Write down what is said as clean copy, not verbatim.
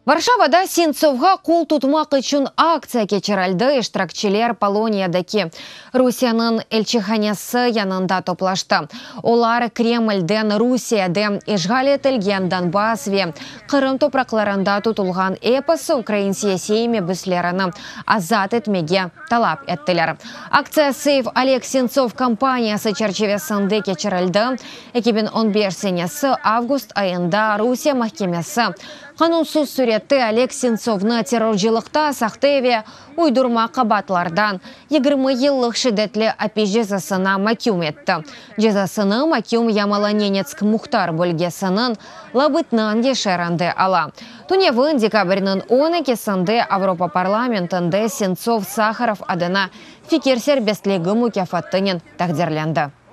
Varşavada Sentsovğa qol tutmaq içün aktsiya keçirildi, iştirakçiler Poloniyadaki Rusiyeniñ elçihanesi yanında toplaştı. Olar Kremlden Rusiyede işğal etilgen Donbass ve Qırım topraqlarında tutulğan episi ukrain siyasiy mabüslerini azat etmege talap ettiler. Aktsiya Save Oleg Sentsov kampaniyası çerçivesinde keçirildi. 2015 senesi avgust ayında Rusiye mahkemesi qanunsız sürette Oleg Sentsovnı terrorcılıqta sahte ve uydurma qabaatlardan 20 yıllıq şiddetli apis cezasına maküm etti. Cezasını maküm Yamalo-Nenetsk muhtar bölgesiniñ Labıtnangi şeerinde ala. Tünevin dekabrniñ 12-sinde Avropa parlamentinde Sentsov Saharov adına fikir serbestligi mukâfatınen taqdirlendi.